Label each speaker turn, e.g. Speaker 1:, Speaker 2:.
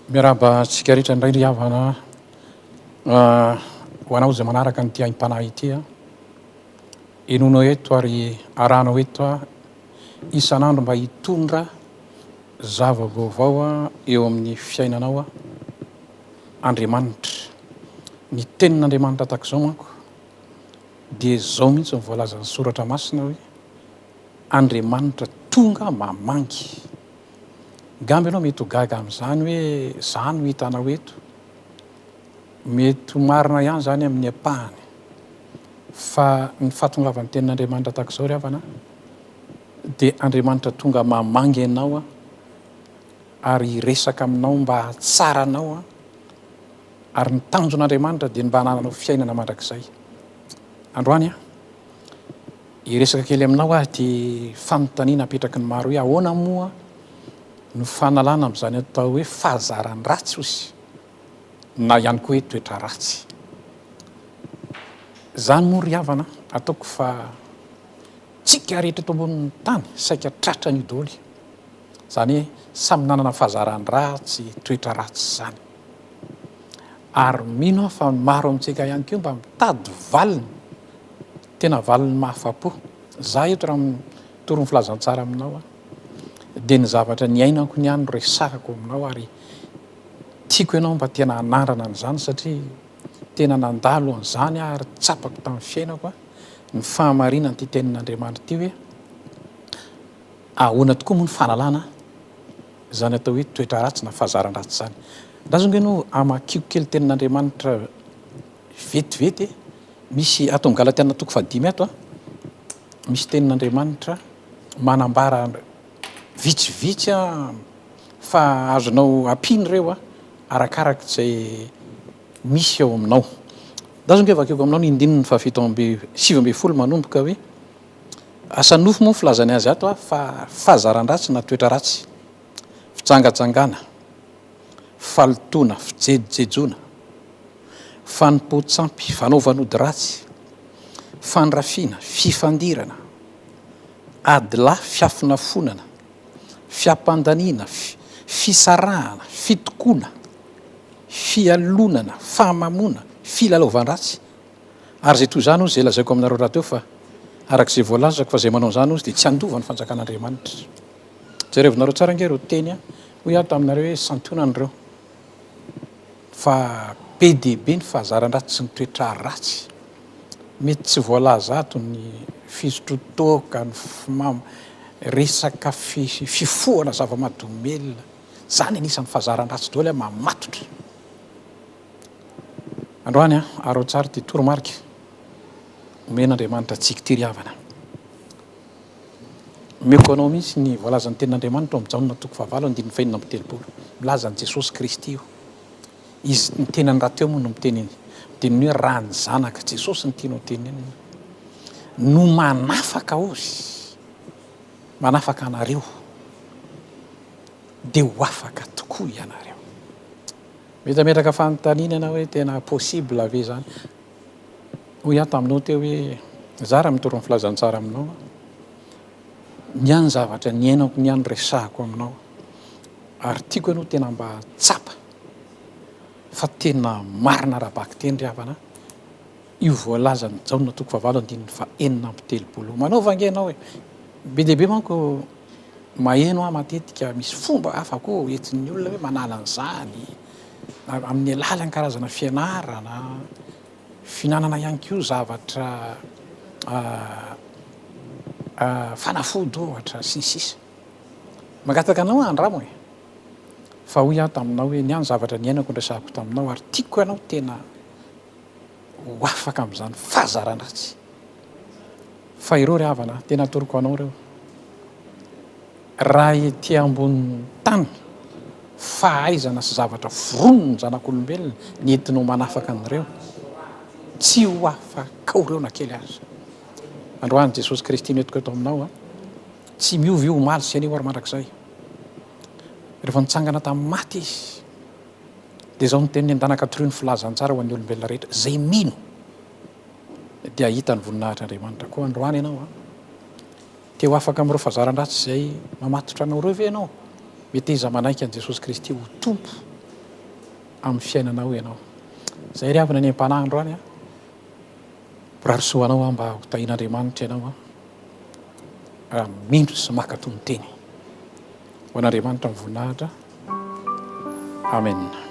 Speaker 1: Miarahaba antsika rehetra indray ry havana ho anao izay manaraka an'ity aim-panahy ity. Henoinao eto ary arahanao eto isan'andro mba hitondra zava-baovao eo amin'ny fiainanao Andriamanitra. Ny tenin'Andriamanitra tahaka izao manko dia izao mihitsy ny voalazan'ny soratra masina hoe Andriamanitra tonga mamangy. Ngamba ianao mety ho gaga amin'izany hoe za no hitanao eto. Mety ho marina ihany izany amin'ny ampahany. Fa ny fahatongavan'ny tenin'Andriamanitra tahaka izao ry havana dia Andriamanitra tonga mamangy anao ary hiresaka aminao mba hahatsara anao ary ny tanjon'Andriamanitra dia ny mba hanananao fiainana mandrakizay. Androany aho hiresaka kely aminao aho ity fanontaniana apetraky ny maro hoe ahoana moa no fanalana amin'izany atao hoe fahazaran-dratsy ozy na ihany koa hoe toetra ratsy. Izany moa ry havana ataoko fa tsika rehetra eto ambonin'ny tany saika tratran'io daholo. Izany hoe samy nanana fahazaran-dratsy, toetra ratsy izany. Ary mino aho fa maro amintsika ihany koa mba mitady valiny, tena valiny mahafa-po. Za eto raha mitory ny filazantsara aminao aho, dia ny zavatra niainako ny ahy no resahako aminao ary tiako ianao mba tena hanandrana an'izany satria tena nandalo an'izany aho ary tsapako tamin'ny fiainako ny fahamarinan'ity tenin'Andriamanitra ity hoe ahoana tokoa moa ny fahalalana izany atao hoe toetra ratsy na fahazaran-dratsy izany. Andraso ange ianao hamakiako kely tenin'Andriamanitra vetivety e. Misy ato amin'ny Galatiana toko fahadimy ato, misy tenin'Andriamanitra manambara vitsivitsy fa azonao ampiana ireo arakaraka izay misy ao aminao. Andraso ange vakiko aminao ny andininy fahafito amby 19 manomboka hoe Asa nofo moa ny filazany azy ato fa fahazaran-dratsy na toetra ratsy, fijangajangana, fahalotoana, fijejojejoana, fanompoan-tsampy, fanaovan'ody ratsy, fandrafiana, fifandirana, adilahy, fiafonafonana, fiampandaniana, fisarahana, fitokoana, fialonana, fahamamoana, filalaovan-dratsy, Ary izay toy izany, hozy, izay lazaiko aminareo rahateo, fa araka izay voalazako, fa izay manao an'izany, hozy, dia tsy handova ny fanjakan'Andriamanitra. Jerevinareo tsara ange ireo teny, hoy aho taminareo hoe, santionany ireo, fa be dia be ny fahazaran-dratsy sy ny toetra ratsy. Mety tsy voalaza ato ny fisotroan-toaka, ny fimam, resaka fifohana zava-mahadomelina, izany anisan'ny fahazaran-dratsy daholo, mamatotra. Androany an, araho tsara ity toromarika omen'Andriamanitra antsika ity ry havana. Omeko anao mihitsy ny voalazan'ny tenin'Andriamanitra ao amin'ny Jaona toko fahavalo andininy fahenina amby telopolo. Milaza an'i Jesosy Kristy io. Izy ny tenany rahateo moa no miteny miteny ny hoe raha ny zanaka Jesosy no tianao tenenina no manafaka ozy manafaka anareo dia ho afaka tokoa ianareo. Mety hametraka fanontaniana ianao hoe tena possible ve izany? Hoy aho taminao teo hoe za raha mitory ny filazantsara aminao, ny ahy ny zavatra niainako, ny ahy no resahako aminao ary tiako ianao tena mba hahatsapa fa tena marina ara-bakiteny ry havana io voalazan'i Jaona toko fahavalo andininy faha-36 io. Manaova ange ianao e! Be dia be manko maheno aho matetika misy fomba hafa koa entin'ny olona hoe manala an'izany amin'ny alalan'ny karazana fianarana, fihinanana ihany koa zavatra fanafody ohatra sy ny sisa. Mangataka anao aho andramo e! Fa hoy aho taminao hoe ny ahy ny zavatra niainako no resahako taminao ary tiako ianao tena ho afaka amin'izany fahazaran-dratsy. Fa ireo ry havana, tena atoroko anao ireo, raha ety ambonin'ny tany, fahaizana sy zavatra foronin'ny zanak'olombelona ny entinao manafaka an'ireo, tsy ho afakao ireo na kely aza. Androany Jesosy Kristy no entiko eto aminao an, tsy miova io omaly sy anio ary mandrakizay. Rehefa nitsangana tamin'ny maty Izy, Dia izao no teniny, Andanaka torio ny filazantsara ho an'ny olombelona rehetra, izay mino dia hahita ny voninahitr'Andriamanitra. Koa androany ianao an, te ho afaka amin'ireo fahazaran-dratsy izay mamatotra anao ireo ve ianao? Meteza manaiky an'i Jesosy Kristy ho Tompo. amin'ny fiainanao ianao. Izay ry havana ny aim-panahy androany an. Mirary soa anao aho mba ho tahian'Andriamanitra ianao an. Raha mino sy mankatò ny teny. Ho an'Andriamanitra ny voninahitra. Amen.